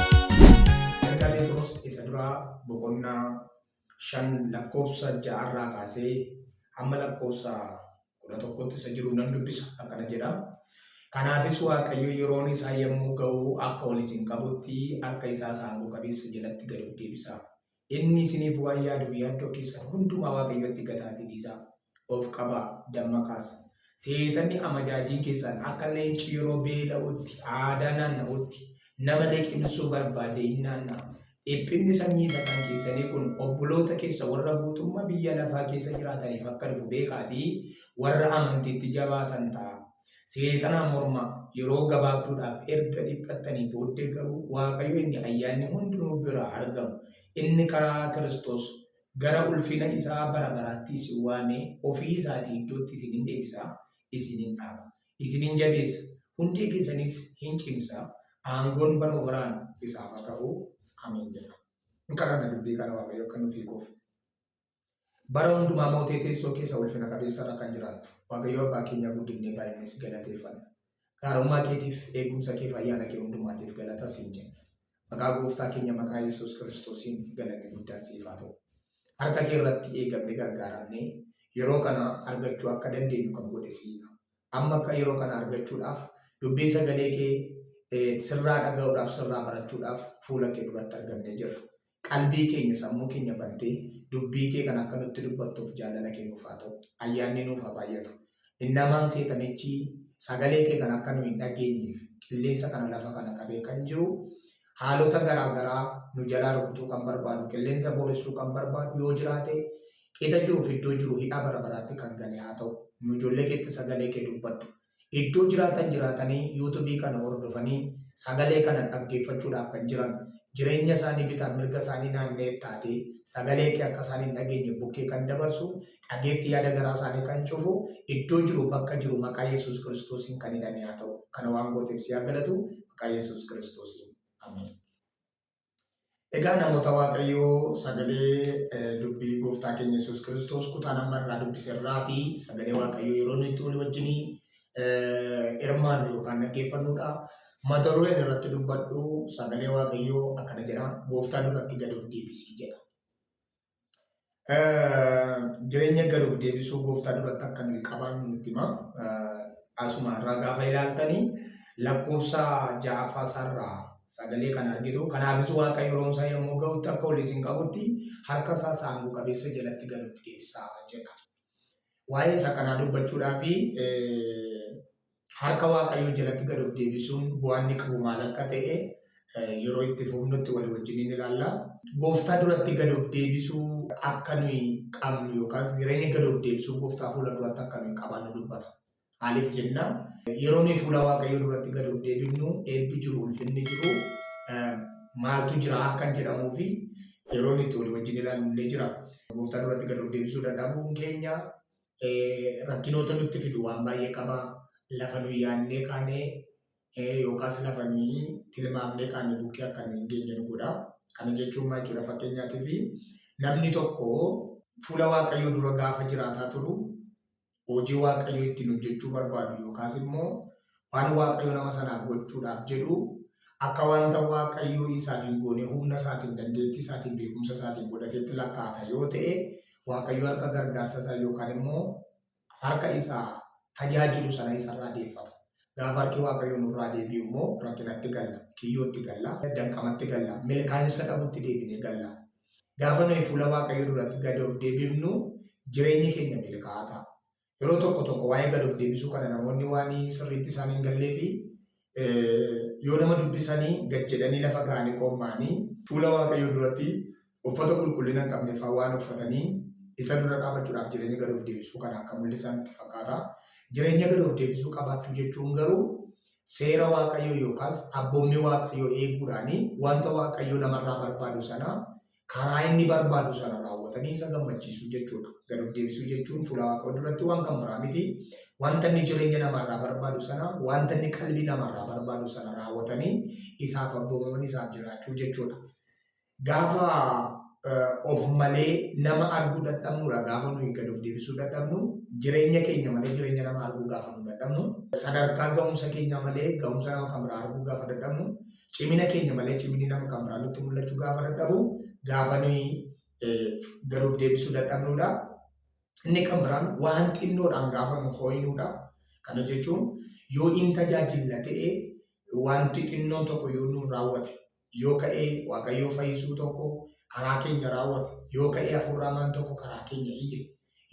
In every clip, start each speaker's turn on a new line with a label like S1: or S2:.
S1: Ergaa Phexros isa duraa boqonnaa 5 lakkoofsa 6 irraa kaasee hamma lakkoofsa 11tti isa jiru nan dubbisa akkana jedha. Kanaafis Waaqayyo yeroon isaa yommuu ga'u akka ol isin qabutti harka isaa isa aangoo qabeessa jalatti gad of deebisaa. Inni isiniif waan yaaduuf yaaddoo keessan hundumaa Waaqayyotti gataatii dhiisaa. Of qabaa, dammaqaas. Seexanni amajaajiin keessan akka leenci yeroo beela'utti aadaa naanna'utti nama liqimsuu barbaadee in naanna'a. Dhiphinni sanyii isa kan keessanii kun obboloota keessa warra guutummaa biyya lafaa keessa jiraataniif akka dhufu beekaatii warra amantiitti jabaatan ta'aa. Seexanaan mormaa. Yeroo gabaabduudhaaf erga dhiphattanii booddee garuu Waaqayyo inni ayyaanni hundinuu biraa argamu, inni karaa Kiristoos gara ulfina isaa bara baraatti isin waame ofii isaatii iddootti isin in deebisa, isin in dhaaba, isin in jabeessa, hundee keessanis in cimsa, aangoon bara baraan isaaf haa ta'u. Ameen jedha. In kadhanna dubbii kana Waaqayyo akka nuuf hiikuuf. Bara hundumaa mootee teessoo keessa ulfina qabeessa irra kan jiraattu Waaqayyo abbaa keenyaa guddifnee baay'ifnee si galateeffanna. Gaarummaa keetiif, eegumsa keef, ayyaana kee hundumaatiif galata siin jenna. Maqaa gooftaa keenya maqaa Yesuus Kiristoosiin galanni guddaan siif haa ta'u. Harka kee irratti eegamnee gargaaramnee yeroo kana argachuu akka dandeenyu kan godhe siidha. Amma akka yeroo kana argachuudhaaf dubbii sagalee kee sirraa dhaga'uudhaaf sirraa barachuudhaaf fuula kee duratti argamnee jirra. Qalbii keenya sammuu keenya bantee dubbii kee kana akka nutti dubbattuuf jaalala kee nuuf haa ta'u. Ayyaanni nuuf haa baay'atu. Innamaan seexanichi sagalee kee kana akka nu hin dhageenyeef qilleensa kana lafa kana qabee kan jiru haalota garaa garaa nu jalaa rukutuu kan barbaadu qilleensa booressuu kan barbaadu yoo jiraate Qixa jiruuf iddoo jiru hidhaa bara baraatti kan gale haa ta'u. Nu ijoollee keetti sagalee kee dubbadhu. Iddoo jiraatan jiraatanii YouTube kana hordofanii sagalee kana dhaggeeffachuudhaaf kan jiran jireenya isaanii bitaaf mirga isaanii naanna'ee taatee sagalee kee akka isaan hin dhageenye bukkee kan dabarsu dhageetti yaada garaa isaanii kan cufu iddoo jiru bakka jiru maqaa Yesuus Kiristoosiin kan hidhame haa ta'u. Kana waan gooteef si haa galatu maqaa Yesuus Kiristoosiin. Ameen. Egaa namoota Waaqayyoo sagalee dubbii gooftaa keenya Yesuus Kiristoos kutaan amma irraa dubbise irraati sagalee Waaqayyoo yeroo nuyi itti walii wajjinii hirmaannu yookaan dhaggeeffannudha. Mata dureen irratti dubbadhu sagalee Waaqayyoo akkana jedha gooftaa duratti gad of deebisii jedha. Jireenya gad of deebisuu gooftaa duratti akka nuyi qabaannu nutti hima. Asuma irraa gaafa ilaaltanii lakkoofsa ja'affaa isaarraa sagalee kan argitu. Kanaafis Waaqayyo yeroon isaa yommuu ga'utti akka ol isin qabutti harka isaa isa aangoo qabeessa jalatti gad of deebisaa jedha. Waa'ee isa kanaa dubbachuudhaaf harka Waaqayyoo jalatti gad of deebisuun bu'aan inni qabu maal akka ta'e yeroo itti fufnutti walii wajjiniin ilaalla. Gooftaa duratti gad of deebisuu akka nuyi qabnu yookaas jireenya gad of deebisuu gooftaa fuula duratti akka nuyi qabaannu dubbata. Maaliif jenna? Yeroo nuyi fuula Waaqayyoo duratti gad of deebifnu eebbi jiru, ulfinni jiru, maaltu jira akkan jedhamuu fi yeroo nuyi itti walii wajjin ilaallu illee jira. Gooftaa duratti gad of deebisuu dadhabuun keenya rakkinoota nutti fidu waan baay'ee qaba. Lafa nuyi yaadnee kaanee yookaas lafa nuyi tilmaamnee kaane bukkee akka nuyi hin geenye nu godha. Kana jechuun maal jechuudha fakkeenyaatiif namni tokko fuula Waaqayyoo dura gaafa jiraataa turu hojii Waaqayyoo ittiin hojjechuu barbaadu yookaas immoo waan Waaqayyo nama sanaaf gochuudhaaf jedhu akka wanta Waaqayyoo isaaf hin goone humna isaatiin dandeettii isaatiin beekumsa isaatiin godhateetti lakkaa'ata yoo ta'e Waaqayyo harka gargaarsa isaa yookaan immoo harka isa tajaajilu sana isarraa deeffata. Gaafa harki Waaqayyoo nurraa deebi'u immoo rakkinatti galla, kiyyootti galla, danqamatti galla, milkaa'insa dhabutti deebinee galla. Gaafa nuyi fuula Waaqayyoo duratti gad of deebifnu jireenyi keenya milkaa'aa ta'a. Yeroo tokko tokko waa'ee gad of deebisuu kana namoonni waan sirriitti isaan hin gallee fi yoo nama dubbisanii gad jedhanii lafa ga'anii qooma'anii fuula Waaqayyoo duratti uffata qulqullina hin qabne fa'aa waan uffatanii isa dura dhaabachuudhaaf jireenya gad of deebisuu kana akka mul'isan itti fakkaata. Jireenya gad of deebisuu qabaachuu jechuun garuu seera Waaqayyoo yookaas abboommii Waaqayyoo eeguudhaan wanta Waaqayyoo namarraa barbaadu sana karaa inni barbaadu sana raawwatanii isa gammachiisuu jechuudha. Gad of deebisuu jechuun fuula Waaqayyoo duratti waan kan biraa miti. Wanta inni jireenya namaarraa barbaadu sana, wanta inni qalbii namaarraa barbaadu sana raawwatanii isaaf abboomamanii isaaf jiraachuu jechuudha. Gaafa of malee nama arguu dadhabnudha gaafa nuyi gad of deebisuu dadhabnu, jireenya keenya malee jireenya nama arguu gaafa nu dadhabnu, sadarkaa ga'umsa keenya malee ga'umsa nama kan biraa arguu gaafa dadhabnu, cimina keenya malee ciminni nama kan biraa nutti mul'achuu gaafa dadhabu, gaafa nuyi gad of deebisuu dadhabnudha. Inni kan biraan waan xinnoodhaan gaafa nu hoo'inuudha. Kana jechuun yoo in tajaajilla ta'e wanti xinnoon tokko yoo nuun raawwate, yoo ka'ee Waaqayyoo fayyisuu tokko karaa keenya raawwate, yoo ka'ee hafuurri hamaan tokko karaa keenya iyye,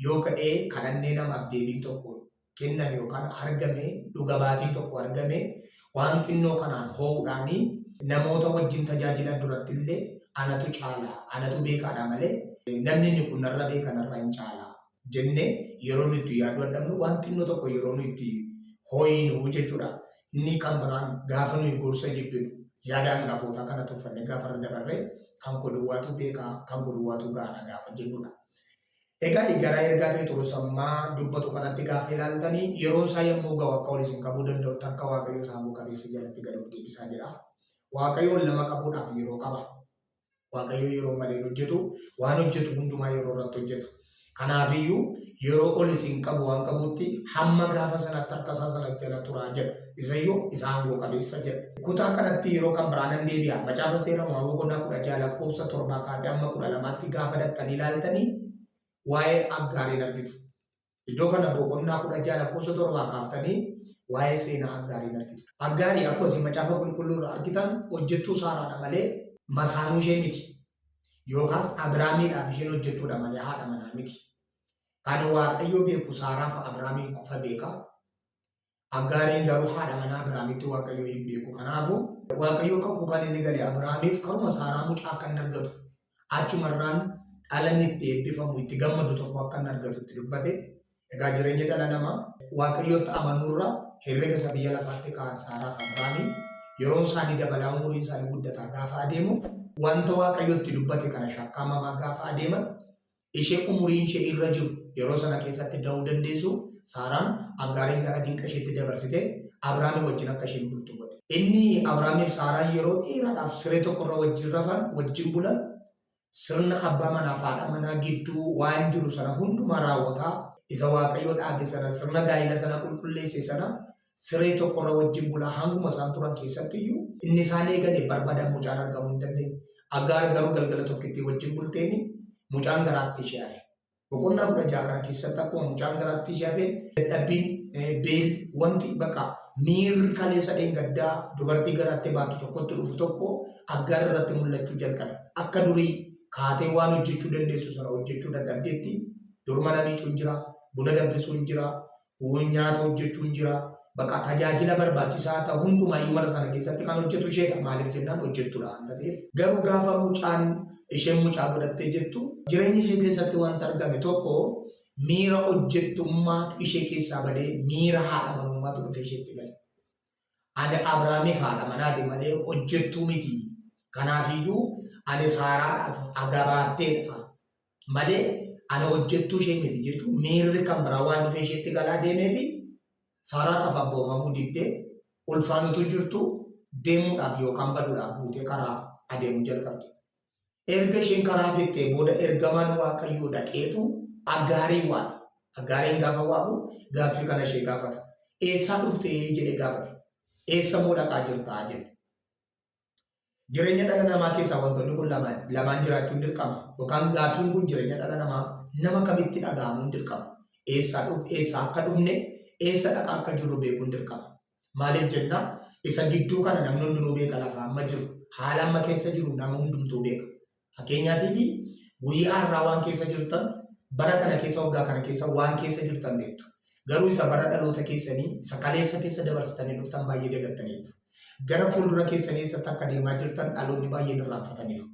S1: yoo ka'ee kadhannee namaaf deebiin tokko kenname yookaan argame, dhuga baatiin tokko argame, waan xinnoo kanaan hoo'uudhaan namoota wajjin tajaajilan duratti illee anatu caala, anatu beekaadha malee namni inni kun narra beeka, narra hin caala jennee yeroo nuti itti yaaduu dadhabnu, waan xinnoo tokko yeroo nuti itti hoo'inu jechuudha. Inni kan biraan gaafa nuyi gorsa jibbinu, yaada hangafootaa kana tuffannee gaafa irra dabarree kan koo duwwaatu beekaa, kan koo duwwaatu gahaadha gaafa jennudha. Egaa gara ergaa Pheexiros ammaa dubbatu kanatti gaafa ilaaltanii yeroon isaa yommuu ga'u akka ol isin qabuu danda'utti harka Waaqayyoo isa aangoo qabeessa jalatti gad of deebisaa jedha. Waaqayyo ol nama qabuudhaaf yeroo qaba. Waaqayyo yeroo malee hin hojjetu, waan hojjetu hundumaa yeroo irratti hojjeta. Kanaafiyyuu yeroo ol isin qabu waan qabutti hamma gaafa sanatti harka isaa sana jala turaa jedha. Isayyuu isa aangoo qabeessa jedha. Kutaa kanatti yeroo kan biraa nan deebi'a. Macaafa Seera Uumamaa boqonnaa 16 lakkoofsa 7 kaatee hamma 12tti gaafa dhaqxanii ilaaltanii waa'ee Aggaariin argitu. Iddoo kana boqonnaa 16 lakkoofsa 7 kaaftanii waa'ee seenaa Aggaariin argitu. Aggaarii akkuma isin macaafa qulqulluu irraa argitan hojjettuu Saaraadha malee masaanuu ishee miti. Yookaas Abiraamiidhaaf isheen hojjettuudha malee haadha manaa miti. Kan Waaqayyo beeku Saaraaf Abiraamiin qofa beeka. Aggaariin garuu haadha manaa Abiraamitti Waaqayyo hin beeku. Kanaafuu Waaqayyo kakuu kan inni gale Abiraamiif karuma Saaraa mucaa akka inni argatu achumarraan dhala inni itti eebbifamu itti gammadu tokko akka inni argatu itti dubbate. Egaa jireenya dhala namaa Waaqayyotti amanuurra herrega isa biyya lafaatti kaa'an Saaraaf Abiraamii yeroon isaanii dabalaa umuriin isaanii guddataa gaafa adeemu wanta Waaqayyo itti dubbate kana shakkaamamaa gaafa adeeman ishee umuriin ishee irra jiru yeroo sana keessatti da'uu dandeessu Saaraan Aggaariin gara dinqa isheetti dabarsitee Abrahaamii wajjin akka isheen bultu godhe. Inni Abrahaamiif Saaraan yeroo dheeraadhaaf siree tokkorra wajjin rafan, wajjin bulan, sirna abbaa manaaf haadha manaa gidduu waan jiru sana hundumaa raawwataa isa Waaqayyoo dhaabe sana sirna gaa'ila sana qulqulleesse sana siree tokkorra wajjin bulaa hanguma isaan turan keessatti iyyuu inni isaan eegane barbaadan mucaan argamuu hin dandeenye. Aggaar garuu galgala tokkittii wajjin bulteeni mucaan garaatti ishee hafe. Boqonnaa 16 kana keessatti akkuma mucaan garaatti ishee hafeen dadhabbiin, beelli, wanti bakka miirri kaleessa dheengaddaa dubartii garaatti baattu tokkotti dhufu tokko Aggaar irratti mul'achuu jalqabe. Akka durii kaatee waan hojjechuu dandeessu sana hojjechuu dadhabdeetti. Dur mana miicuun jira, buna danfisuun jira, nyaata hojjechuun jira. Bakka tajaajila barbaachisaa ta'u hundumaayyuu mana sana keessatti kan hojjetu isheedha. Maaliif jennaan hojjettudha waan ta'eef. Garuu gaafa mucaan isheen mucaa godhattee jettu jireenya ishee keessatti wanta argame tokko miira hojjettummaatu ishee keessaa badee miira haadha manummaatu dhufee isheetti gale. Ani Abrahaamiif haadha manaati malee hojjettuu miti. Kanaafiyyuu ani Saaraadhaaf agabaatteedha malee ani hojjettuu ishee miti jechuun miirri kan biraa waan dhufee isheetti galaa deemee fi Saaraadhaaf abboomamuu diddee ulfaan utuu jirtu deemuudhaaf yookaan baduudhaaf buutee karaa adeemuu jalqabde. Erga isheen karaa fixxee booda ergamaan Waaqayyoo dhaqeetu Aggaariin waame. Aggaariin gaafa waamu gaaffii kana ishee gaafata. Eessaa dhufte jedhee gaafate. Eessa immoo dhaqaa jirtaa jedhe. Jireenya dhala namaa keessaa wantoonni kun lamaan jiraachuun dirqama. Yookaan gaaffiin kun jireenya dhala namaa nama kamitti dhaga'amuun dirqama. Eessaa dhuf eessaa akka dhufne eessa dhaqaa akka jirru beekuun dirqama. Maaliif jenna isa gidduu kana namni hundinuu beeka lafa amma jiru haala amma keessa jiru nama hundumtuu beeka. Fakkeenyaatiif guyyaa har'aa waan keessa jirtan bara kana keessa waggaa kana keessa waan keessa jirtan beektu. Garuu isa bara dhaloota keessanii isa kaleessa keessa dabarsitanii dhuftan baay'ee dagattaniitu. Gara fuuldura keessanii eessatti akka deemaa jirtan dhaloonni baay'een irraanfataniiru.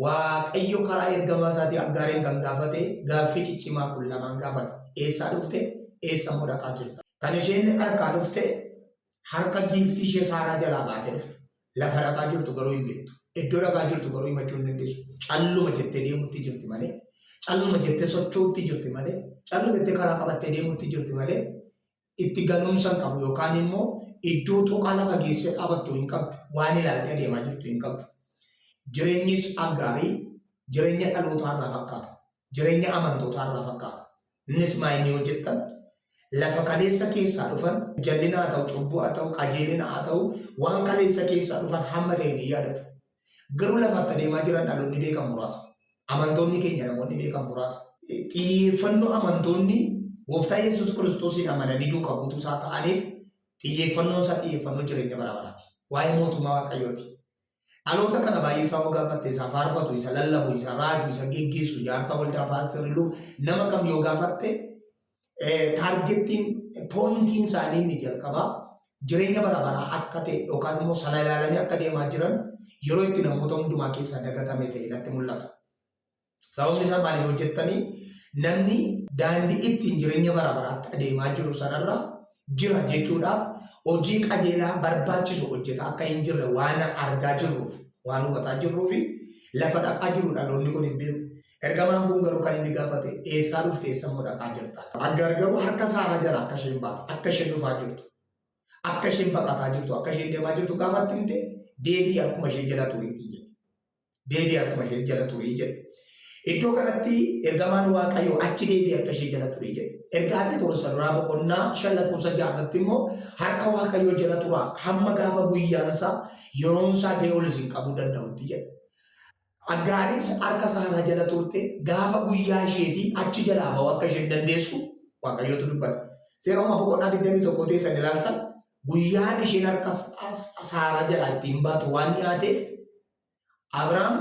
S1: Waaqayyo karaa ergamaa isaatii Aggaariin kan gaafate gaaffii ciccimaa kun lamaan gaafate. Eessaa dhufte? Eessa immoo dhaqaa jirta? Kan isheen harkaa dhufte harka giiftii ishee Saaraa jalaa baatee dhufte. Lafa dhaqaa jirtu garuu hin beektu. Iddoo dhaqaa jirtu garuu himachuu hin dandeessu. Calluma jettee deemutti jirti malee, calluma jettee socho'utti jirti malee, calluma jettee karaa qabattee deemutti jirti malee itti galumsa hin qabu yookaan immoo iddoo tuqaa lafa geessee dhaabattu hin qabdu. Waan ilaaltee adeemaa jirtu hin qabdu. Jireenyis Aggaarii Jireenya dhalootaa irraa fakkaata. Jireenya amantootaa irraa fakkaata. Innis maa inni hojjettan lafa kaleessa keessaa dhufan jallina haa ta'u, cubbuu haa ta'u, qajeelina haa ta'u, waan kaleessa keessaa dhufan hamma ta'e ni yaadatu. Garuu lafa itti adeemaa jiran dhaloonni beekan muraasa. Amantoonni keenya namoonni beekan muraasa. Xiyyeeffannoo amantoonni Gooftaa Yesuus Kiristoosiin amananii duuka buutuu isaa ta'aniif xiyyeeffannoon isaa xiyyeeffannoo jireenya bara baraati. Waa'ee mootummaa Waaqayyooti. Dhaloota kana baay'ee isaa yoo gaafatte isa faarfatu, isa lallabu, isa raaju, isa geggeessu, jaarta waldaa, paasterri, luba, nama kam yoo gaafatte taargettiin poointiin isaanii inni jalqabaa jireenya bara baraa akka ta'e yookaas immoo sana ilaalanii akka deemaa jiran yeroo itti namoota hundumaa keessaa dagatame ta'e natti mul'ata. Sababni isaa maali yoo jettanii namni daandii ittiin jireenya bara baraatti adeemaa jiru sanarra jira jechuudhaaf hojii qajeelaa barbaachisu hojjetaa akka hin jirre waan argaa jirruuf waan hubataa jirruuf lafa dhaqaa jiru dhaloonni kun hin beeku. Ergamaan kun garuu kan inni gaafate eessaa dhufte eessa immoo dhaqaa jirta? Aggaar garuu harka Saaraa jala akka isheen baatu akka isheen dhufaa jirtu akka isheen baqataa jirtu akka isheen deemaa jirtu gaafa itti himte deebii harkuma ishee jala turi ittiin jedhe. Deebii harkuma ishee jala turii jedhe. Iddoo kanatti ergamaan Waaqayyoo achi deebii harka ishee jala turii jedhe. Ergaa Phexros isa duraa boqonnaa 5 lakkoofsa 6 irratti immoo harka Waaqayyoo jala turaa hamma gaafa guyyaansaa yeroonsaa ga'ee ol isin qabuu danda'utti jedhe. Aggaaris harka Saaraa jala turte gaafa guyyaa isheetii achi jalaa ba'uu akka isheen dandeessu Waaqayyootu dubbate. Seera Uumaa boqonnaa 21 teessan ilaaltan guyyaan isheen harka Saaraa jalaa ittiin baatu waan dhiyaateef Abrahaam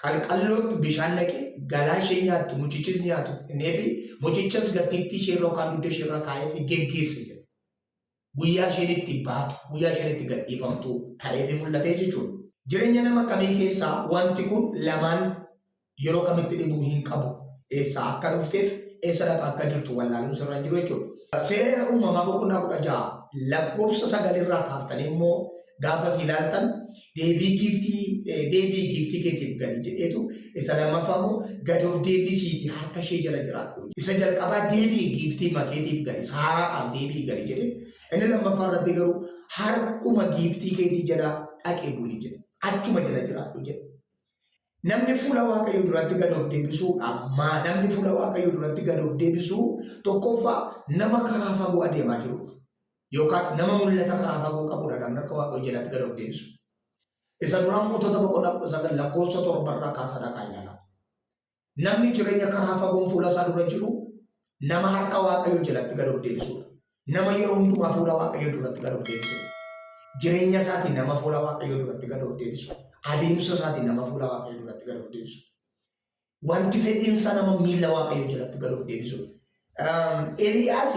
S1: qalqallootti bishaan naqee galaa ishee nyaattu mucichis nyaatu kenneefi mucichas gatiittii ishee irra yookaan dugda ishee irra kaa'eefi geggeesse jedha. Guyyaa isheen itti baatu, guyyaa isheen itti gadhiifamtu ta'eefi mul'atee jechuudha. Jireenya nama kamii keessaa wanti kun lamaan yeroo kamitti dhibuu hin qabu. Eessaa akka dhufteef eessa dhaqaa akka jirtu wallaaluun sirra hin jiru jechuudha. Seera uumamaa boqonnaa 16 lakkoofsa 9 irraa kaaftanii immoo gaafas ilaaltan deebii giiftii deebii giiftii keetiif gali jedheetu isa lammaffaa immoo gad of deebisiiti harka ishee jala jiraadhu. Isa jalqabaa deebii giiftii makeetiif gali saaraadhaaf deebii gali jedhee inni lammaffaa irratti garuu harkuma giiftii keetii jala dhaqee buli jedhe. Achuma jala jiraadhu jedhe. Namni fuula Waaqayyoo duratti gad of deebisuu ammaa namni fuula Waaqayyoo duratti gad of deebisuu tokkoffaa nama karaa fagoo adeemaa jiru yookaas nama mul'ata karaa fagoo qabudha namni akka Waaqayyoo jalatti gad of deebisu. Isa duraan mootota boqonnaa 19 lakkoofsa torbarraa kaasa dhaqaa ilaalaa. Namni jireenya karaa fagoon fuula isaa dura jiru nama harka Waaqayyoo jalatti gad of deebisudha. Nama yeroo hundumaa fuula Waaqayyoo duratti gad of deebisudha. Jireenya isaatiin nama fuula Waaqayyoo duratti gad of deebisu. Adeemsa isaatiin nama fuula Waaqayyoo duratti gad of deebisu. Wanti fedhiinsa nama miila Waaqayyoo jalatti gad of deebisudha. Eliyaas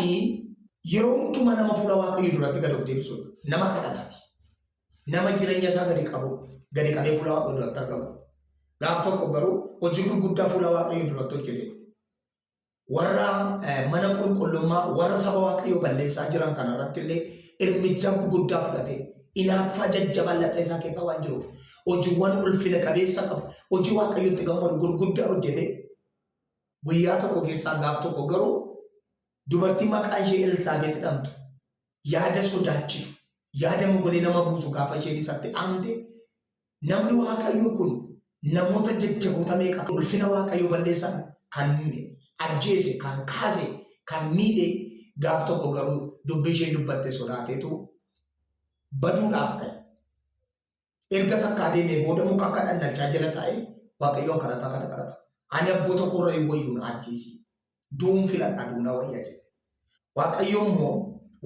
S1: yeroo hundumaa nama fuula Waaqayyoo duratti gad of deebisudha. Nama kadhataati. Nama jireenya isaa gadi qabu, gadi qabee fuula Waaqayyoo duratti argamu. Gaaf tokko garuu hojii gurguddaa fuula Waaqayyoo duratti hojjete. Warra mana qulqullummaa warra saba Waaqayyoo balleessaa jiran kana irratti illee irmichaa gurguddaa fudhate inaaffaa jajjabaa laphee isaa keessa waan jiruuf hojiiwwan ulfina qabeessa qabu hojii Waaqayyootti gammadu gurguddaa hojjete. Guyyaa tokko keessaa gaaf tokko garuu dubartii maqaan ishee Elsaabeet jedhamtu yaada sodaachisu, yaada mogolee nama buusu gaafa isheen isatti dhaamte, namni Waaqayyoo kun namoota jajjaboota meeqa ulfina Waaqayyoo balleessan kan ajjeese, kan kaase, kan miidhe gaaf tokko garuu dubbii isheen dubbatte sodaateetu baduudhaaf ka'e. Erga takkaa deemee booda muka akka dhannalchaa jala taa'ee Waaqayyoon kadhata kana kadhata. Ani abboota koorra hin wayyu na ajjeesi. Du'uun filadha du'uu na wayya jedhe. Waaqayyo immoo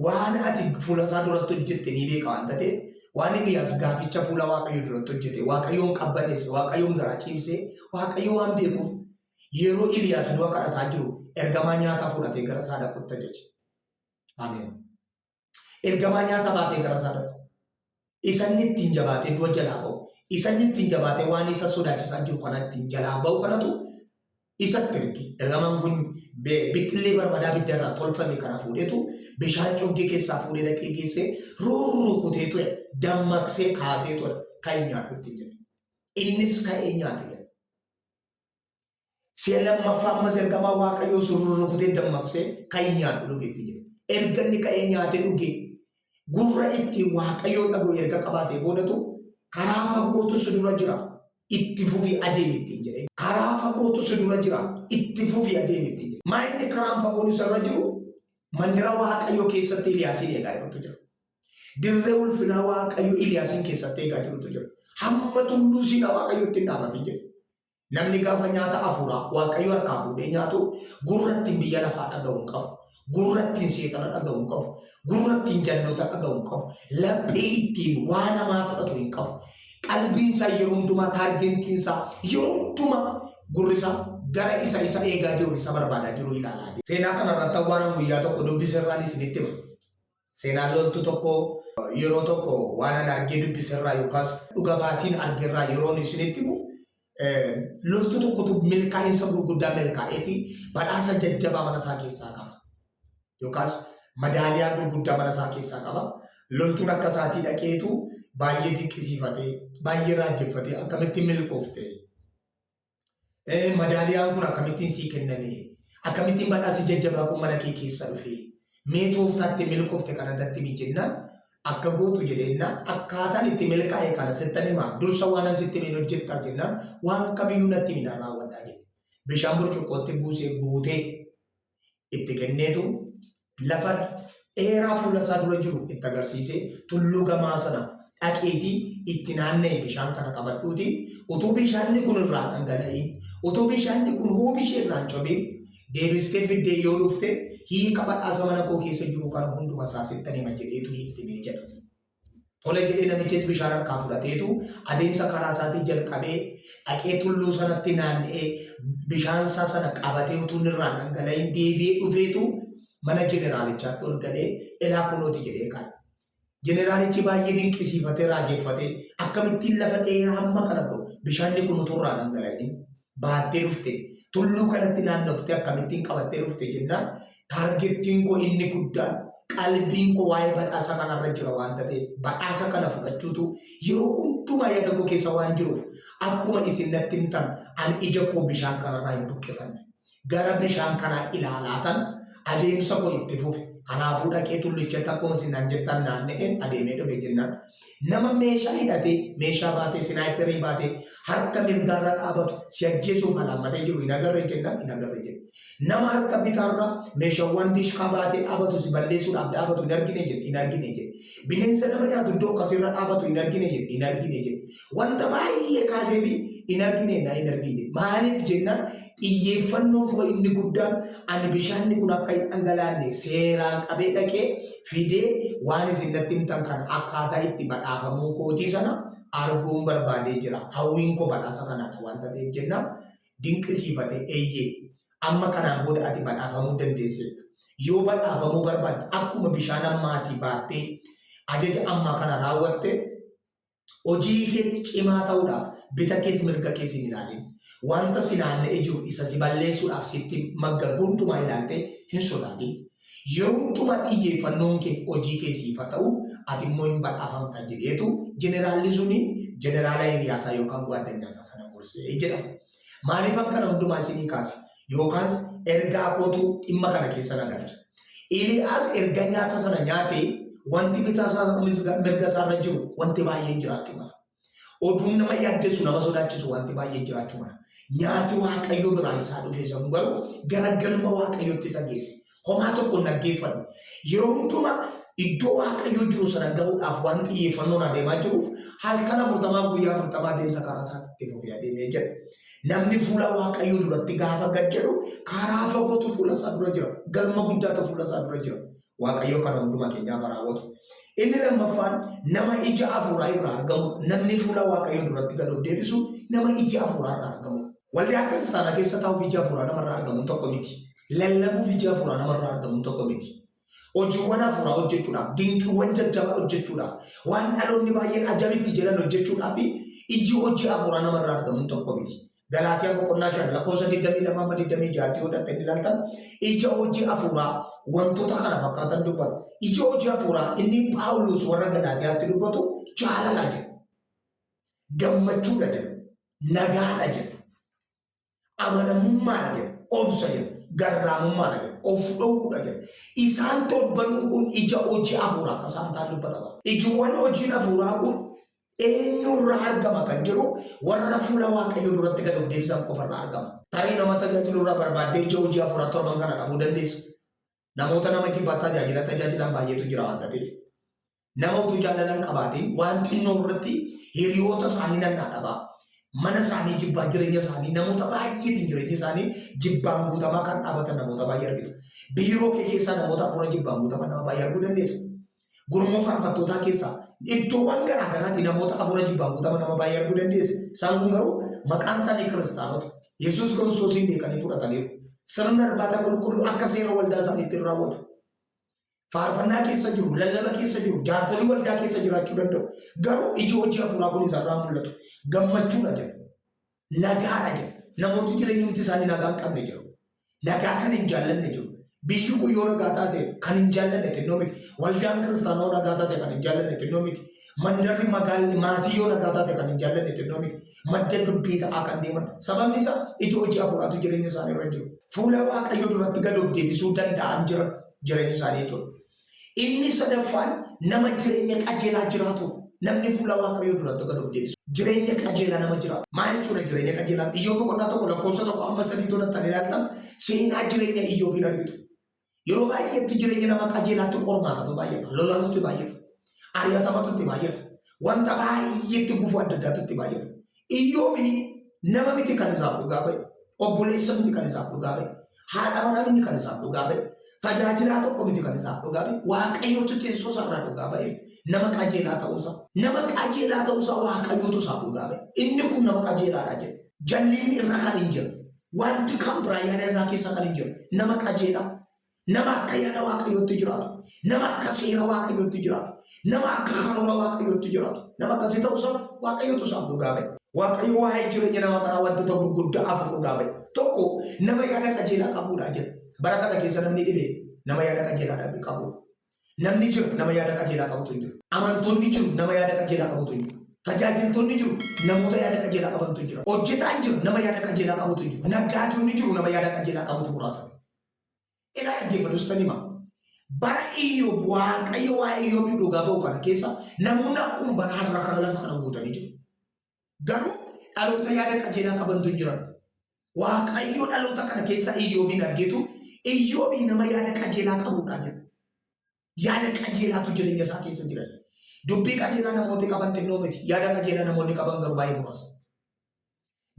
S1: waan ati fuula isaa duratti hojjette ni beeka waan ta'eef waan Eliyaas gaaficha fuula Waaqayyo duratti hojjete Waaqayyoon qabbaneesse Waaqayyoon garaa ciibsee Waaqayyo waan beekuuf yeroo Eliyaas du'a kadhataa jiru ergamaa nyaata fudhatee gara isaa dhaqutti ajaje. Ameen. Ergamaa nyaata baatee gara isaa dhaqu. Isa inni ittiin jabaatee du'a jalaa ba'u. Isa inni ittiin jabaatee waan isa sodaachisaa jiru kana ittiin jalaa ba'u kanatu isatti erge. Ergamaan kun bixxillee barbadaa abidda irraa tolfame kana fuudheetu bishaan coggee keessaa fuudhee dhaqee geessee rurrukuteetu dammaqsee kaaseetu ka'ii nyaadhu ittiin jedhe. Innis ka'ee nyaate jedhe. Si'a lammaffaa ammas ergamaa Waaqayyoo sun rurrukutee dammaqsee ka'ii nyaadhu dhugi itti jedhe. Erga inni ka'ee nyaatee dhuge gurra ittiin Waaqayyoon dhaga'u erga qabaatee boodatu karaa fagootu si dura jira. Itti fufi adeemi ittiin jedhe. Karaa fagootu si dura jira. Itti fufi adeemi ittiin jedhe. Maa inni karaan fagoon isarra jiru mandara Waaqayyoo keessatti Iliyaasiin eegaa jirutu jira. Dirree ulfinaa Waaqayyo Iliyaasiin keessatti eegaa jirutu jira. Hamma tulluu Siinaa Waaqayyotti hin dhaabatin jedhe. Namni gaafa nyaata hafuuraa Waaqayyo harkaa fuudhee nyaatu gurra ittiin biyya lafaa dhaga'u hin qabu. Gurra ittiin seexana dhaga'u hin qabu. Gurra ittiin jalloota dhaga'u hin qabu. Laphee ittiin waa namaa fudhatu hin qabu. Qalbiin isaa yeroo hundumaa taargentiin isaa yeroo hundumaa gurri isaa gara isa isa eegaa jiru isa barbaadaa jiru ilaalaa jira. Seenaa kana irratti waan guyyaa tokko dubbise irraan isinitti hima. Seenaan loltuu tokkoo yeroo tokko waan an argee dubbiserraa yookaas dhuga baatiin argerraa yeroon isinitti himu loltuu tokkotu milkaa'insa gurguddaa milkaa'eeti badhaasa jajjabaa mana isaa keessaa qaba. Yookaas madaaliyaa gurguddaa mana isaa keessaa qaba. Loltuun akka isaatii dhaqeetu baay'ee dinqisiifatee baay'ee raajeffatee akkamittiin milkoofte. Madaaliyaan kun akkamittiin sii kenname? Akkamittiin badhaasi jajjabaa kun mana kee keessa dhufe? Mee tooftaatti milkoofte kana natti himi jennaan akka gootu jedheennaan akkaataan itti milkaa'e kana sittan hima dursa waanan sitti himeen hojjettaa jennaan waan kamiyyuu natti himi nan raawwadhaa jedhe. Bishaan burcuqqootti buusee guutee itti kenneetu lafa dheeraa fuula isaa dura jiru itti agarsiisee tulluu gamaa sana dhaqeetii itti naanna'e bishaan kana qabadhuuti utuu bishaanni kun irraa dhangala'in utuu bishaanni kun huubi ishee irraa hin cobiin deebistee fiddee yoo dhufte hiika badhaasa mana koo keessa jiru kana hunduma isaa sittan hima jedheetu itti himee jedha. Tole jedhee namichis bishaan harkaa fudhateetu adeemsa karaa isaatii jalqabee dhaqee tulluu sanatti naanna'ee bishaan isaa sana qabatee utuu inni irraan dhangala'in deebi'ee dhufeetu mana jeneraalichaatti ol galee elaa kunooti jedhee kaa'e. Jeneraalichi baay'ee dinqisiifatee raajeffatee akkamittiin lafa dheeraa hamma kana kun bishaanni kun utuu irraa dhangala'in baattee dhufte tulluu kanatti naannoftee akkamittiin qabattee dhufte jennaan taargettiin koo inni guddaan qalbiin koo waa'ee badhaasa kanarra jira waan ta'eef badhaasa kana fudhachuutu yeroo hundumaa yaada koo keessa waan jiruuf akkuma isin natti himtan ani ija koo bishaan kanarraa hin buqqifanne gara bishaan kanaa ilaalaatan adeemsa koo itti fufe kanaafuu dhaqee tullichatti akkuma isin naan jettan naanna'een adeemee dhufe jennaan nama meeshaa hidhatee meeshaa baatee sinaayiperii baatee harka mirgaarra dhaabatu si ajjeesuuf alaammatee jiru hin agarre jennaan hin agarre jedhe. Nama harka bitaarra meeshaawwan dishkaa baatee dhaabatu si balleessuudhaaf dhaabatu hin argine jedhe hin argine jedhe. Bineensa nama nyaatu iddoo akkasiirra dhaabatu hin argine jedhe hin argine jedhe. Wanta baay'ee kaasee fi hin argine na hin argine jedhe. Maaliif jennaan xiyyeeffannoon koo inni guddaan ani bishaanni kun akka hin dhangalaanne seeraan qabee dhaqee fidee waan isin natti himtan kana akkaataa itti badhaafamuu kootii sana arguun barbaadee jira. Hawwiin koo badhaasa kanaadha wanta ta'eef jennaan dinqisiifate eeyyee amma kanaan booda ati badhaafamuu dandeesseetta. Yoo badhaafamuu barbaadde akkuma bishaan ammaatii baattee ajaja ammaa kana raawwatte hojii keetti cimaa ta'uudhaaf bita kees mirga kees hin ilaalin. Wanta si naanna'ee jiru isa si balleessuudhaaf sitti maggan hundumaa ilaaltee hin sodaatin. Yeroo hundumaa xiyyeeffannoon kee hojii kee siif haa ta'u, ati immoo hin badhaafamta jedheetu jeneraalli suni jeneraala hiriyaasaa yookaan gwaddanyaasaa sana gorsee jedhama. Maaliifan kana hundumaa isinii kaase? Yookaans ergaa kootu dhimma kana keessa na galcha. Eeliyaas erga nyaata sana nyaatee wanti bitaa isaa mirga isaarra jiru wanti baay'een jiraachuu mala. Oduun nama yaaddessu nama sodaachisu wanti baay'een jiraachuu mala. Nyaati Waaqayyo biraa isaa dhufe sun garuu gara galma Waaqayyootti isa geesse. Homaa tokko hin dhaggeeffanne. Yeroo hundumaa iddoo Waaqayyo jiru sana gahuudhaaf waan xiyyeeffannoon adeemaa jiruuf halkan afurtamaaf guyyaa afurtamaa adeemsa karaa isaa itti fufee adeemee jira. Namni fuula Waaqayyoo duratti gaafa gad jedhu karaa fagootu fuula isaa dura jira. Galma guddaatu fuula isaa dura jira. Waaqayyo kana hunduma keenyaaf haa raawwatu. Inni lammaffaan nama ija hafuuraa irraa argamudha. Namni fuula Waaqayyoo duratti gad of deebisu nama iji hafuuraa irraa argamudha. Waldaa kiristaanaa keessa taa'uuf iji hafuuraa namarraa argamuun tokko miti. Lallabuuf iji hafuuraa namarraa argamuun tokko miti. Hojiiwwan hafuuraa hojjechuudhaaf, dinqiiwwan jajjabaa hojjechuudhaaf, waan dhaloonni baay'een ajabitti jedhan hojjechuudhaaf iji hojii hafuuraa namarraa argamuun tokko miti. Galaatiyaa boqonnaa 5 lakkoofsa 22 hamma 26 yoo dhaqxanii ilaaltan ija hojii hafuuraa wantoota kana fakkaatan dubbata. Ija hojii hafuuraa inni Phaawulos warra Galaatiyaatti dubbatu jaalala jedha. Gammachuudha jedha. Nagaadha jedha. Amanamummaadha jedha. Obsa jedha. Garraamummaadha jedha. Of dhowwuudha jedha. Isaan torbanuu kun ija hojii hafuuraa akka isaan ta'an dubbatama. Ijiwwan hojiin hafuuraa kun Eenyurraa argama kan jedhu warra fuula Waaqayyoo duratti gad of deebisan qofarraa argama. Tarii nama tajaajilurraa barbaaddee ija hojii hafuuraa torban kana dhabuu dandeessa. Namoota nama jibbaa tajaajila tajaajilan baay'eetu jira waan ta'eef. Nama utuu jaalala hin qabaatiin waan xinnoo irratti hiriyoota isaanii nannaa dhabaa. Mana isaanii jibbaa jireenya isaanii namoota baay'eetiin jireenya isaanii jibbaan guutamaa kan dhaabatan namoota baay'ee argitu. Biiroo kee keessaa namoota hafuura jibbaan guutaman nama baay'ee arguu dandeessa. Gurmuu faarfattootaa keessaa iddoowwan garaa garaatii namoota hafuura jibbaan guutaman nama baay'ee arguu dandeessa. Isaan kun garuu maqaan isaanii kiristaanota. Yesuus Kiristoosiin beekanii fudhataniiru. Sirna irbaata qulqulluu akka seera waldaa isaaniitti hin raawwatu. Faarfannaa keessa jiru, lallaba keessa jiru, jaarsolii waldaa keessa jiraachuu danda'u. Garuu iji hojii hafuuraa kun isarraa mul'atu. Gammachuudha jedha. Nagaadha jedha. Namooti jireenyumti isaanii nagaa hin qabne jiru. Nagaa kan hin jaallanne jiru. Biyyi kun yoo nagaa taate kan hin jaallanne xinnoo miti. Waldaan kiristaanaa yoo nagaa taate kan hin jaallanne xinnoo miti. Mandarri magaalli maatii yoo nagaa taate kan hin jaallanne xinnoo miti. Madda dubbii ta'aa kan deeman. Sababni isaa ija hojii hafuuraatu jireenya isaanii irra jiru. Fuula Waaqayyoo duratti gad of deebisuu danda'an jiran jireenya isaanii jechuudha. Inni sadaffaan nama jireenya qajeelaa jiraatu. Namni fuula Waaqayyoo duratti gad of deebisu. Jireenya qajeelaa nama jiraatu. Maal jechuudha jireenya qajeelaa? Iyyoob boqonnaa 1 lakkoofsa 1 amma 3 tolattan ilaaltan seenaa jireenya Iyyoobiin argitu. Yeroo baay'eetti jireenya nama qajeelaatti qormaatatu baay'ata. Lolatu itti baay'ata. Ari'atamatu itti baay'ata. Wanta baay'eetti gufuu adda addaatu itti baay'ata. Iyyoobi nama miti kan isaaf dhugaa ba'e. Obboleessa miti kan isaaf dhugaa ba'e. Haadha manaa miti kan isaaf dhugaa ba'e. Tajaajilaa tokko miti kan isaaf dhugaa ba'e. Waaqayyootu teessoo isaarraa dhugaa ba'eef nama qajeelaa ta'uusaa. Nama qajeelaa ta'uusaa Waaqayyootu isaaf dhugaa ba'e. Inni kun nama qajeelaadha jedhe. Jallinni irra kan hin jirre. Wanti kan biraa yaada isaa keessa kan hin jirre. Nama qajeelaa. Nama akka yaada Waaqayyootti jiraatu. Nama akka seera Waaqayyootti jiraatu. Nama akka karoora Waaqayyootti jiraatu. Nama akkasii ta'uusaa Waaqayyootu isaaf dhugaa ba'e. Waaqayyo waa'ee jireenya nama kanaa wantoota gurguddaa afur dhugaa ba'e. Tokko nama yaada qajeelaa qabuudha jedha. Bara kana keessa namni dhibe nama yaada qajeelaa dhabe qabuudha. Namni jiru nama yaada qajeelaa qabutu hin jiru. Amantoonni jiru nama yaada qajeelaa qabutu hin jiru. Tajaajiltoonni jiru namoota yaada qajeelaa qabantu hin jira. Hojjetaan jiru nama yaada qajeelaa qabutu hin jiru. Naggaadonni jiru nama yaada qajeelaa qabutu muraasa. Ilaa dhaggeeffadhu sitan hima. Bara Iyyoob Waaqayyo waa'ee Iyyoobiif dhugaa ba'u kana keessa namoonni akkuma bara har'a kana lafa kana guutanii jiru. Garuu dhaloota yaada qajeelaa qabantu hin jiran. Waaqayyo dhaloota kana keessa Iyyoobiin argeetu Iyyoobii nama yaada qajeelaa qabuudha jedha. Yaada qajeelaatu jireenya isaa keessa jira. Dubbii qajeelaa namooti qaban xinnoo miti. Yaada qajeelaa namoonni qaban garuu baay'ee muraasa.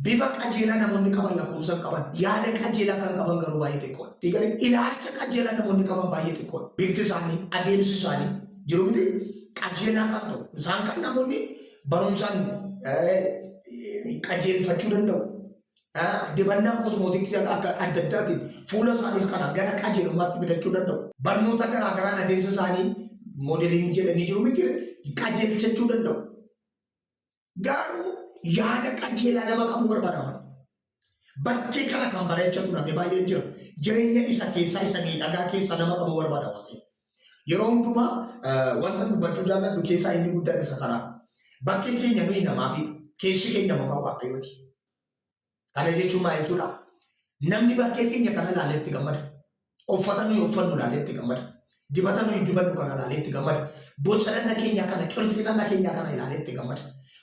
S1: Bifa qajeelaa namoonni qaban lakkoofsa hin qaban. Yaada qajeelaa kan qaban garuu baay'ee xiqqoodha. Sii galee ilaalcha qajeelaa namoonni qaban baay'ee xiqqoodha. Bifti isaanii, adeemsi isaanii jiru miti qajeelaa kan ta'u. Isaan kan namoonni barumsaan qajeelfachuu danda'u. Dibannaa kosmootiksii akka adda addaatiin fuula isaaniis kana gara qajeelummaatti fidachuu danda'u. Barnoota garaa garaan adeemsa isaanii moodeliin jedhanii jiru miti qajeelchachuu danda'u. Garuu yaada qajeelaa nama qabu barbaada waan. Bakkee kana kan bareechatu namni baay'een jira. Jireenya isa keessaa isa miidhagaa keessaa nama qabu barbaada Waaqayyo. Yeroo hundumaa wanta dubbachuu jaalladhu keessaa inni guddaan isa kanaa. Bakkee keenya nuyi namaafi keessi keenya muka Waaqayyooti. Kana jechuun maal jechuudha? Namni bakkee keenya kana ilaalee itti gammada. Uffata nuyi uffannu ilaalee itti gammada. Dibata nuyi dibannu kana ilaalee itti gammada. Boca dhagna keenyaa kana, qirsii dhagna keenyaa kana ilaalee itti gammada.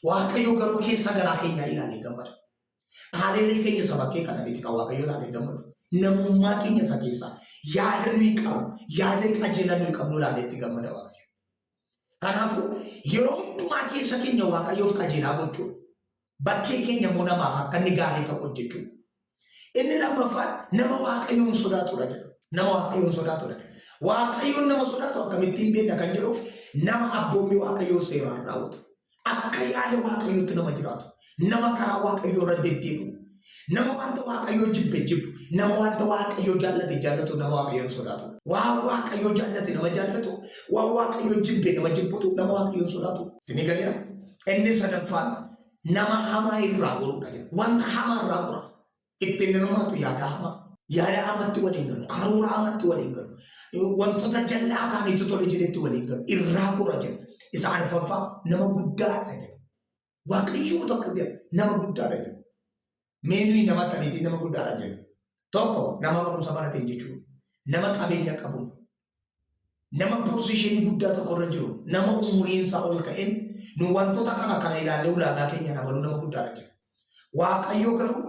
S1: Waaqayyo garuu keessa garaa keenyaa ilaalee gammada. Haaleelee keenya isa bakkee kana miti kan Waaqayyo ilaalee gammadu. Namummaa keenya isa keessaa yaada nuyi qabnu, yaada qajeelaa nuyi qabnu ilaalee itti gammada Waaqayyo. Kanaafuu yeroo hundumaa keessa keenya Waaqayyoof qajeelaa gochuudha. Bakkee keenya immoo namaaf akka inni gaarii ta'u hojjechuudha. Inni lammaffaan nama Waaqayyoon sodaatudha jedha. Nama Waaqayyoon sodaatudha. Waaqayyoon nama sodaatu akkamittiin beekna kan jedhuuf nama abboommii Waaqayyoo seeraan raawwatu. Akka yaada Waaqayyootti nama jiraatu. Nama karaa Waaqayyoo irra deddeebi'u. Nama wanta Waaqayyoo jibbe jibbu. Nama wanta Waaqayyoo jaallate jaallatu nama Waaqayyoon sodaatu. Waan Waaqayyoo jaallate nama jaallatu, waan Waaqayyoo jibbe nama jibbutu nama Waaqayyoon sodaatu. Isinii galeera? Inni sadaffaan nama hamaa irraa goruudha jedha. Wanta hamaa irraa gora. Ittiin hirmaatu yaada hamaa. Yaada hamaatti waliin galu. Karoora hamaatti waliin galu. Wantoota jallaa ta'anitti tole jedhetti waliin galu. Irraa gora jedha. Isa arfaffaa nama guddaadha jedha. Waaqayyoo tokko jedha. Nama guddaadha jedha. Mee nuyi nama akkamiitiin nama guddaadha jenna? Tokko nama barumsa barateen jechuudha. Nama qabeenya qabuun. Nama position guddaa tokko irra jiru, nama umuriin isaa ol ka'een nu wantoota kana kana ilaallee ulaagaa keenya abaluu nama guddaadha jedha. Waaqayyo garuu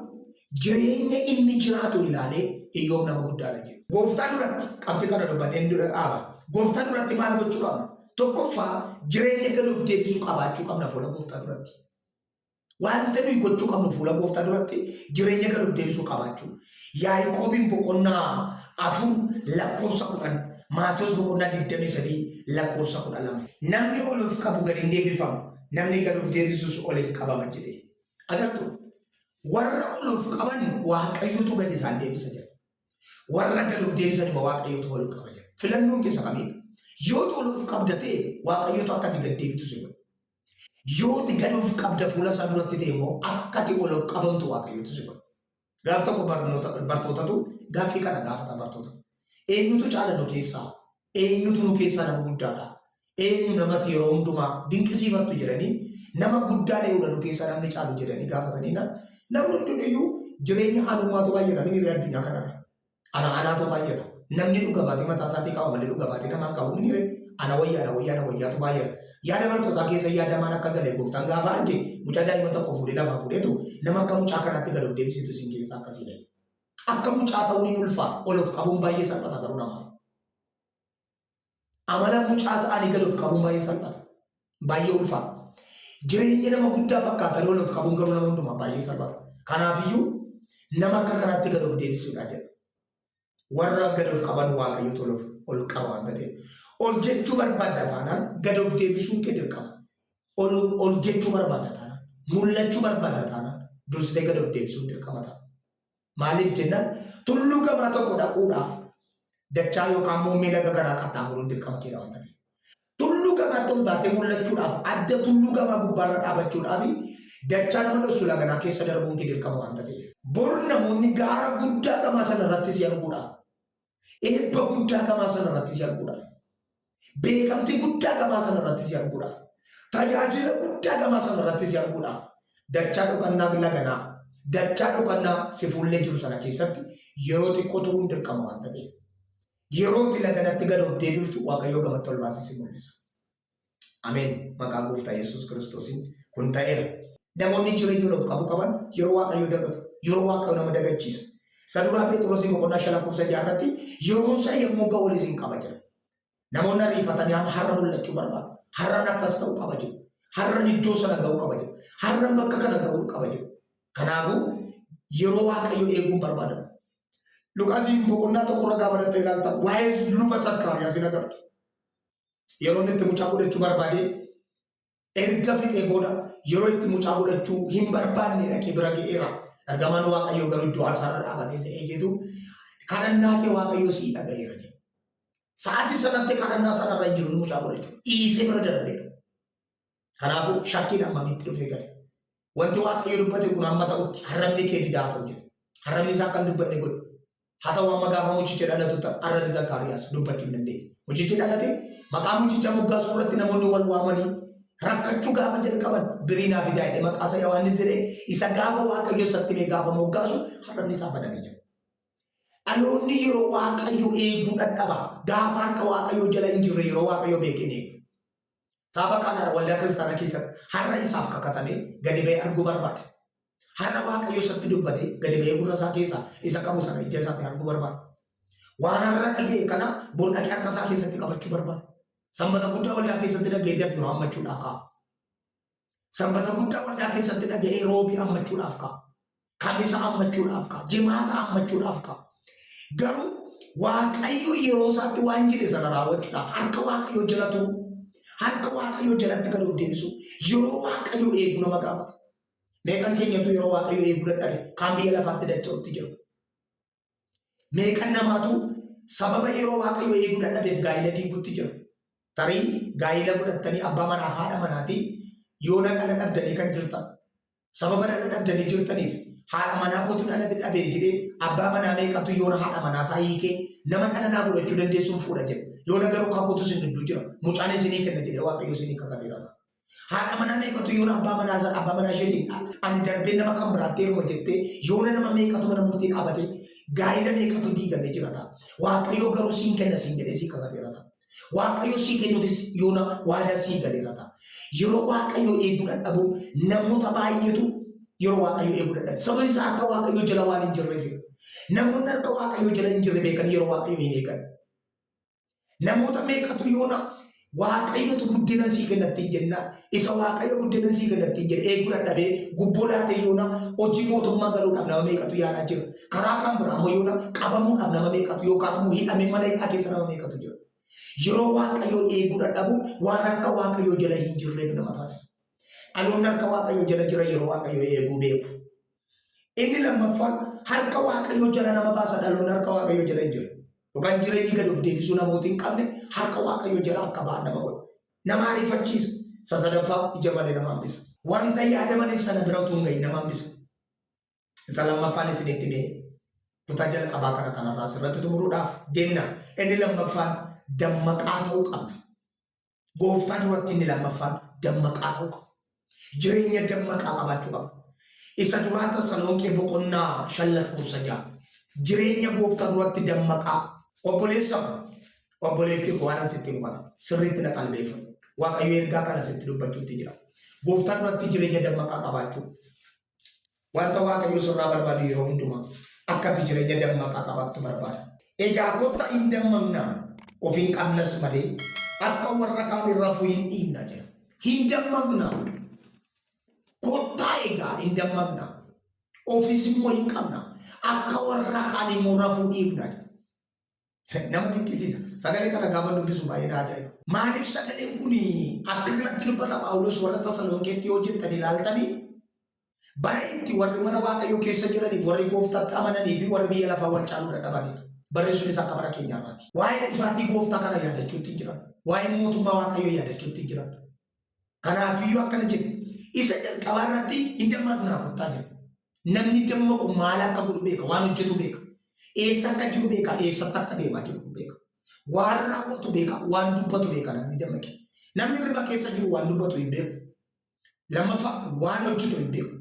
S1: jireenya inni jiraatu ilaalee Iyyoob nama guddaadha jedha. Gooftaa duratti qabxii kana dubbadheen dura dhaaba. Gooftaa duratti maal gochuu qabna? Tokkoffaa jireenya galuuf deebisuu qabaachuu qabna fuula gooftaa duratti. Wanta nuyi gochuu qabnu fuula gooftaa duratti jireenya galuuf deebisuu qabaachuu. Yaaqoobiin boqonnaa 4 lakkoofsa 10, Maatewos boqonnaa 23 lakkoofsa 12. Namni ol of qabu gad hin deebifamu, namni gad of deebisus ol hin qabama jedhee. Agartuu? Warra ol of qaban Waaqayyotu gad isaan deebisa jedha. Warra gad of deebisan immoo Waaqayyotu ol qaba jedha. Filannoon keessa kamiidha? Yoo ol of qabda ta'e Waaqayyotu akka ati gad deebitu si godha. Yoo ati gad of qabda fuula isaa duratti ta'e immoo akka ati ol of qabamtu Waaqayyotu si godha. Gaaf tokko bartootatu gaaffii kana gaafata bartoota. Eenyutu caala nu keessaa? Eenyutu nu keessaa nama guddaadha? Eenyu namati yeroo hundumaa dinqisiifattu jedhanii nama guddaa dhee'uudha nu keessaa namni caalu jedhanii gaafatanii namni hundinuyyuu jireenya anummaatu baay'ata mini ree addunyaa kanarra. Ana anaatu baay'ata. Namni dhuga baatee mataa isaatii qaba malee dhuga baatee namaan qabu mini ree. Ana wayya ana wayya ana wayyaatu baay'ata. Yaada bartootaa keessa yaada maan akka gale gooftaan gaafa arge mucaa daa'ima tokko fuudhee lafaa fuudheetu nama akka mucaa kanaatti gad of deebisitu isin keessaa akkasii dha. Akka mucaa ta'uun hin ulfaata. Ol of qabuun baay'ee salphata garuu namaaf. Amala mucaa ta'anii gad of qabuun baay'ee salphata. Baay'ee ulfaata. Jireenya nama guddaa fakkaatanii ol of qabuun garuu nama hundumaa baay'ee salphata. Kanaafiyyuu nama akka kanaatti gad of deebisuudha jedha. Warra gad of qaban Waaqayyotu ol of ol qaba waan ta'eef. Ol jechuu barbaadda taanaan gad of deebisuun kee dirqama. Ol ol jechuu barbaadda taanaan mul'achuu barbaadda taanaan dursitee gad of deebisuun dirqama ta'a. Maaliif jennaan tulluu gamaa tokko dhaquudhaaf dachaa yookaan muummee laga kanaa qaxxaamuruun dirqama keedha waan ta'eef. Tulluu gamaatti ol baatee mul'achuudhaaf adda tulluu gamaa gubbaarra dhaabachuudhaaf dachaa nama dhossu laganaa keessa darbuun kee dirqama waan ta'eef. Bor namoonni gaara guddaa gamaa sana irratti si arguudhaaf, eebba guddaa gamaa sana irratti si arguudhaaf, beekamtii guddaa gamaa sana irratti si arguudhaaf, tajaajila guddaa gamaa sana irratti si arguudhaaf dachaa dhokannaa laganaa, dachaa dhokannaa si fuullee jiru sana keessatti yeroo xiqqoo turuun dirqama waan ta'eef. Yeroo ati laganatti gad of deebiftu Waaqayyoo gamatti ol baasee si mul'isa. Ameen. Maqaa gooftaa Yesuus Kiristoosiin kun ta'eera. Namoonni jireenya ol of qabu qaban yeroo Waaqayyoo dagatu, yeroo Waaqayyoo nama dagachiisa. Isa duraa Phexrosii boqonnaa 5 lakkoofsa 6 irratti yeroon isaa yommuu ga'u ol isin qaba jedha. Namoonni ariifatanii amma har'a mul'achuu barbaadu. Har'an akkas ta'uu qaba jedhu. Har'an iddoo sana ga'uu qaba jedhu. Har'an bakka kana ga'uu qaba jedhu. Kanaafuu yeroo Waaqayyoo eeguun barbaadamu. Luqaasiin boqonnaa tokko irra gaafa dhattee ilaaltan waa'ee luba Zakkaariyaas hin agartu. Yeroo inni itti mucaa godhachuu barbaade erga fixee booda yeroo itti mucaa godhachuu hin barbaanne dhaqee bira ga'eera. Ergamaan Waaqayyoo garuu iddoo aarsaarra dhaabatee isa eegeetu kadhannaa kee Waaqayyoo sii dhaga'eera jedhe. Sa'aatii sanatti kadhannaa sanarra hin jiru inni mucaa godhachuu dhiisee bira darbeera. Kanaafuu shakkiin hammamitti dhufee gale. Wanti Waaqayyo dubbate kun hamma ta'utti arrabni kee didaa haa ta'u jedhe. Arrabni isaa akka hin dubbanne godhe. Haa ta'u amma gaafa mucichi dhalatutti arrabni Zakkaariyaas dubbachuu hin dandeenye. Mucichi dhalate maqaa mucichaa moggaasuu irratti namoonni wal waamanii rakkachuu gaafa jalqaban birii naa fidaa jedhe maqaa isaa Yohaannis jedhee isa gaafa Waaqayyo isatti hime gaafa moggaasu arrabni isaa banamee jira. Dhaloonni yeroo Waaqayyo eeguu dadhaba. Gaafa harka Waaqayyoo jala hin jirre yeroo Waaqayyo beekee hin eegu. Saba kanadha waldaa kiristaanaa keessatti har'a isaaf kakatamee gadi ba'ee arguu barbaada. Har'a Waaqayyo isatti dubbatee gadi ba'ee gurra isaa keessaa isa qabu sana ija isaatiin arguu barbaada. Waan har'a dhaga'e kana bor dhaqee harka isaa keessatti qabachuu barbaada. Sanbata guddaa waldaa keessatti dhaga'ee dafnoo hammachuudhaaf ka'a. Sanbata guddaa waldaa keessatti dhaga'ee roobii hammachuudhaaf ka'a. Kamisa hammachuudhaaf ka'a. Jimaata hammachuudhaaf ka'a. Garuu Waaqayyo yeroo isaatti waan jedhe sana raawwachuudhaaf harka Waaqayyoo jala turu, harka Waaqayyoo jalatti gad of deebisu, yeroo Waaqayyo eegu nama gaafata. Meeqan keenyatu yeroo Waaqayyo eeguu dadhabe kaan biyya lafaatti dacha'utti jiru. Meeqan namaatu sababa yeroo Waaqayyo eeguu dadhabeef gaa'ila diigutti jira. Tarii gaa'ila godhattanii abbaa manaaf haadha manaatii yoona dhala dhabdanii kan jirtan. Sababa dhala dhabdanii jirtaniif haadha manaa kootu dhala dhabee jedhee abbaa manaa meeqatu yoona haadha manaa isaa hiikee nama dhala naa godhachuu dandeessuun fuudha jedha. Yoona garuu kakuutu isin gidduu jira. Mucaan isinii kenna jedhee Waaqayyo isinii kakateera. Haadha manaa meeqatu yoona abbaa manaa isaa abbaa manaa isheetiin ani darbee nama kan biraatti heeruma jettee yoona nama meeqatu mana murtii dhaabatee gaa'ila meeqatu diigamee jira ta'a. Waaqayyoo garuu siin kenna siin jedhee sii kakateera ta'a. Waaqayyo sii kennuufis yoona waadaa sii galeera ta'a. Yeroo Waaqayyo eeguu dadhabuun namoota baay'eetu yeroo Waaqayyo eeguu dadhabe. Sababni isaa harka Waaqayyoo jala waan hin jirreef. Namoonni harka Waaqayyoo jala hin jirre beekan yeroo Waaqayyo hin eegan. Namoota meeqatu yoona Waaqayyotu guddina sii kenna ittiin jennaan isa Waaqayyo guddina sii kenna ittiin jedhe eeguu dadhabee gubboo laatee yoona hojii mootummaa galuudhaaf nama meeqatu yaalaa jira. Karaa kan biraa immoo yoona qabamuudhaaf nama meeqatu yookaas immoo hidhamee mana hidhaa keessa nama meeqatu jira. Yeroo Waaqayyoo eeguu dadhabuun waan harka Waaqayyoo jala hin jirreef nama taasisa. Dhaloonni harka Waaqayyoo jala jira yeroo Waaqayyoo eeguu beeku. Inni lammaffaan harka Waaqayyoo jala nama baasa dhaloonni harka Waaqayyoo jala hin jiru. Yookaan jireenyi gad of deebisuu namoota hin qabne harka Waaqayyoo jala akka ba'an nama godha. Nama ariifachiisa. Isa sadaffaa ija malee nama hambisa. Wanta yaadamaniif sana bira utuu hin gahin nama hambisa. Isa lammaffaan isinitti mee kutaa jalqabaa kana kanarraa asirratti xumuruudhaaf deemna. Inni lammaffaan dammaqaa ta'uu qabna. Gooftaa duratti inni lammaffaan dammaqaa ta'uu qaba. Jireenya dammaqaa qabaachuu qaba. Isa duraa Tasalonqee boqonnaa 5 lakkoofsa 6. Jireenya gooftaa duratti dammaqaa. Obboleessa ko, obboleettii ko waan sitti himu kana sirriitti na qalbeeffadhu. Waaqayyo ergaa kana sitti dubbachuutti jira. Gooftaa duratti jireenya dammaqaa qabaachuu. Wanta Waaqayyo sirraa barbaadu yeroo hundumaa akka ati jireenya dammaqaa qabaattu barbaada. Egaa kottaa in dammaqnaa, of hin qabnas malee, akka warra kaanii rafuu hin dhiifna jedha. Hin dammaqnaa. Kottaa egaa hin dammaqnaa. Ofis immoo hin qabna. Akka warra kaanii immoo rafuu dhiifna jedha. Nama dinqisiisa. Sagalee kana gaafa dubbisu baay'ee na ajaa'iba. Maaliif sagaleen kun akka kanatti dubbata Phaawulos warra Tasalonqeetti yoo jettan ilaaltanii bara itti warri mana Waaqayyoo keessa jiraniif warri gooftaatti amananii fi warri biyya lafaa wal caaluu dadhabanidha. Barri sunis akka bara keenyaarraati. Waa'ee dhufaatii gooftaa kana yaadachuutti hin jiran. Waa'ee mootummaa Waaqayyoo yaadachuutti hin jiran. Kanaafiyyuu akkana jedhe. Isa jalqabaa irratti hin dammaqnaa kottaa jedhe. Namni dammaqu maal akka godhu beeka, waan hojjetu beeka. Eessa akka jiru beeka, eessatti akka deemaa jiru beeka. Waan raawwatu beeka, waan dubbatu beeka namni dammaqe. Namni hirriba keessa jiru waan dubbatu hin beeku. Lammaffaa waan hojjetu hin beeku.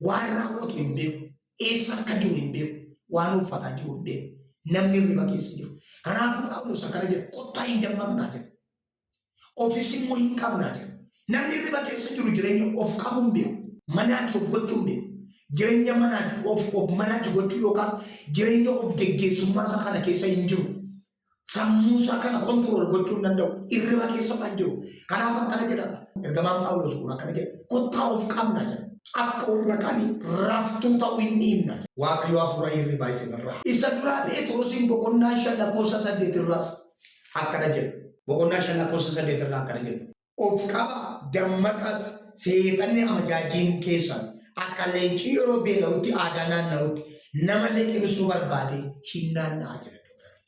S1: Waan raawwatu hin beeku. Eessa akka jiru hin beeku. Waan uffataa jiru hin beeku. Namni hirriba keessa jiru. Kanaafuu Phaawulos akkana jedha, kottaa hin dammaqnaa jedha. Ofis immoo hin qabnaa jedha. Namni hirriba keessa jiru jireenya of qabuu hin beeku. Manage of gochuu hin beeku. Jireenya manage of manage gochuu yookaas jireenya of geggeessummaa isaa kana keessa hin jiru. Sammuu isaa kana control gochuu hin danda'u. Hirriba keessa waan jiru. Kanaaf akkana jedha. Ergamaan Phaawulos kun akkana jedha. Kottaa of qabna jedha. Akka warra kaanii raftuu ta'uu hin dhiibna. Waaqayyo hafuura hirribaa isin irraa. Isa duraa Pheexrosiin boqonnaa 5 lakkoofsa 8 irraas akkana jedha. Boqonnaa 5 lakkoofsa 8 irraa akkana jedha. Of qabaa, dammaqaas, seexanni amajaajiin keessan akka leenci yeroo beela'utti aadaa naanna'utti nama liqimsuu barbaadee hin naanna'a jedha iddoo biraatti.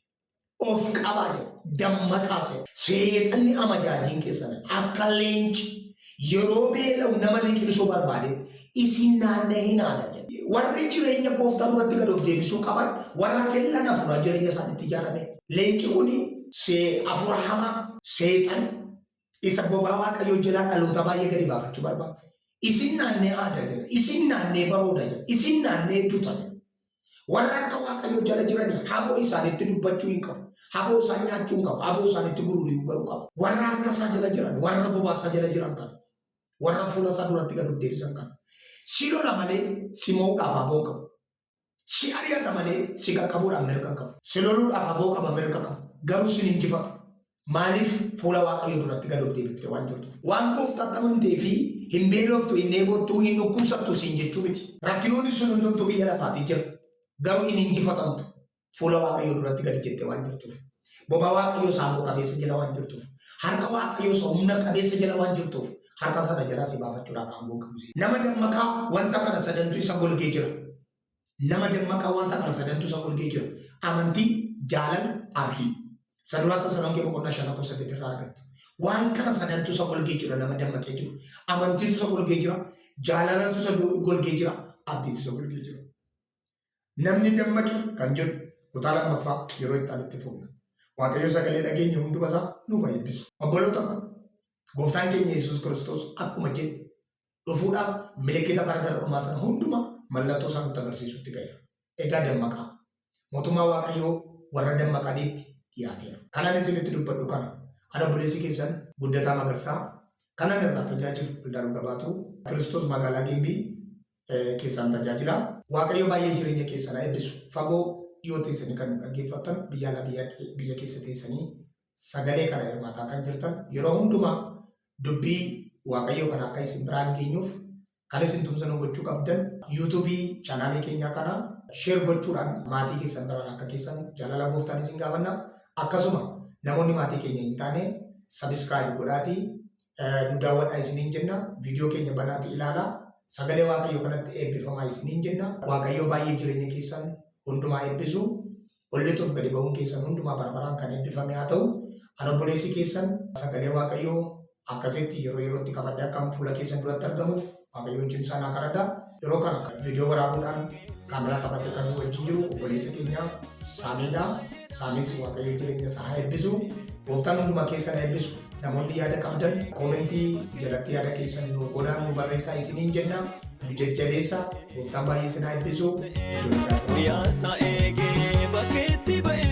S1: Of qabaa jedha, dammaqaas jedha. Seexanni amajaajiin keessan akka leenci yeroo beela'u nama liqimsuu barbaadetti isin naanna'ee hin aada jedha. Warri jireenya gooftaa duratti gad of deebisuu qaban warra kellaan hafuuraa jireenya isaaniitti ijaarame. Leenci kun hafuura hamaa seexan isa bobaa waaqayyoo jalaa dhaloota baay'ee gadi baafachuu barbaada. Isin naannee aada jedha. Isin naannee barooda jedha. Isin naannee duta jedha. Warra akka waaqayyoo jala jiran haboo isaanitti dubbachuu hin qabu. Haboo isaan nyaachuu hin qabu. Haboo isaanitti gururi'uu garuu qabu. Warra harka isaa jala jiran, warra bobaa isaa jala jiran kana. Warra fuula isaa duratti gad of deebisan kana. Si lola malee si mo'uudhaaf aboo hin qabu. Si ari'ata malee si qaqqabuudhaaf mirga hin qabu. Si loluudhaaf aboo qaba mirga qaba. Garuu sin injifatu. Maaliif fuula Waaqayyoo duratti gad of deebifte waan jirtuuf. Waan gooftaatti amantee fi hin beeloftu, hin dheebottu, hin dhukkubsattu siin jechuu miti. Rakkinoonni sun hundumtuu biyya lafaatii jira. Garuu hin injifatamtu. Fuula Waaqayyoo duratti gadi jettee waan jirtuuf. Bobaa Waaqayyoo isa aangoo qabeessa jala waan jirtuuf. Harka Waaqayyoo isa humna qabeessa jala waan jirtuuf. Harka sana jalaa si baafachuudhaaf aangoo qabu. Nama dammaqaa wanta kana sadantu isa golgee jira. Nama dammaqaa wanta kana sadantu isa golgee jira. Amantii, jaalala, abdii. Isa duraa Tasalonqee boqonnaa 5 lakkoofsa 8 irraa argattu. Waan kana sadantu isa golgee jira nama dammaqee jiru. Amantiitu isa golgee jira, jaalalatu isa golgee jira, abdiitu isa golgee jira. Namni dammaqe kan jedhu kutaa lammaffaa yeroo itti aanutti fufna. Waaqayyo sagalee dhageenye hunduma isaa nuuf haa eebbisu. Obboloota ko, gooftaan keenya Yesuus Kiristoos akkuma jedhe dhufuudhaaf milikita bara gara dhumaa sana hundumaa mallattoo isaa nutti agarsiisutti ga'eera. Egaa dammaqaa. Mootummaa Waaqayyoo warra dammaqaniitti dhiyaateera. Kanan isinitti dubbadhu kana. Ana obboleessi keessan Guddataa Magarsaa kanan irraa tajaajilu Waldaa Dhuga Baatuu Kiristoos Magaalaa Gimbii keessaan tajaajila. Waaqayyo baay'ee jireenya keessan haa eebbisu. Fagoo dhiyoo teessanii kan nu dhaggeeffattan biyya alaa biyya keessa teessanii sagalee kana hirmaataa kan jirtan yeroo hundumaa dubbii Waaqayyoo kana akka isin biraan geenyuuf kan isin tumsa nu gochuu qabdan YouTube chaanaalii keenyaa kana share gochuudhaan maatii keessan biraan akka keessan jaalala gooftaan isin gaafanna. Akkasuma namoonni maatii keenya hin taane subscribe godhaatii nu daawwadhaa isiniin jenna. Viidiyoo keenya banaatti ilaalaa. Sagalee Waaqayyoo kanatti eebbifamaa isiniin jenna. Waaqayyoo baay'ee jireenya keessan hundumaa eebbisu. Ol lixuuf gadi ba'uun keessan hundumaa bara baraan kan eebbifame haa ta'u. An obboleessi keessan sagalee Waaqayyoo akkasitti yeroo yerootti qabadhee akkan fuula keessan duratti argamuuf Waaqayyoon cimsaa naa kadhadha. Yeroo kana viidiyoo waraabuudhaan kaameraa qabadhee kan nu wajjin jiru obboleessa keenya Saamiidha. Saamis Waaqayyo jireenya isaa haa eebbisu. Gooftaan hundumaa keessan haa eebbisu. Namoonni yaada qabdan koomentii jalatti yaada keessan nu godhaa nu barreessaa isiniin jenna. Nu jajjabeessa. Gooftaan baay'ee isin haa eebbisu.
S2: Guyyaa isaa eegee bakkeetti ba'ee.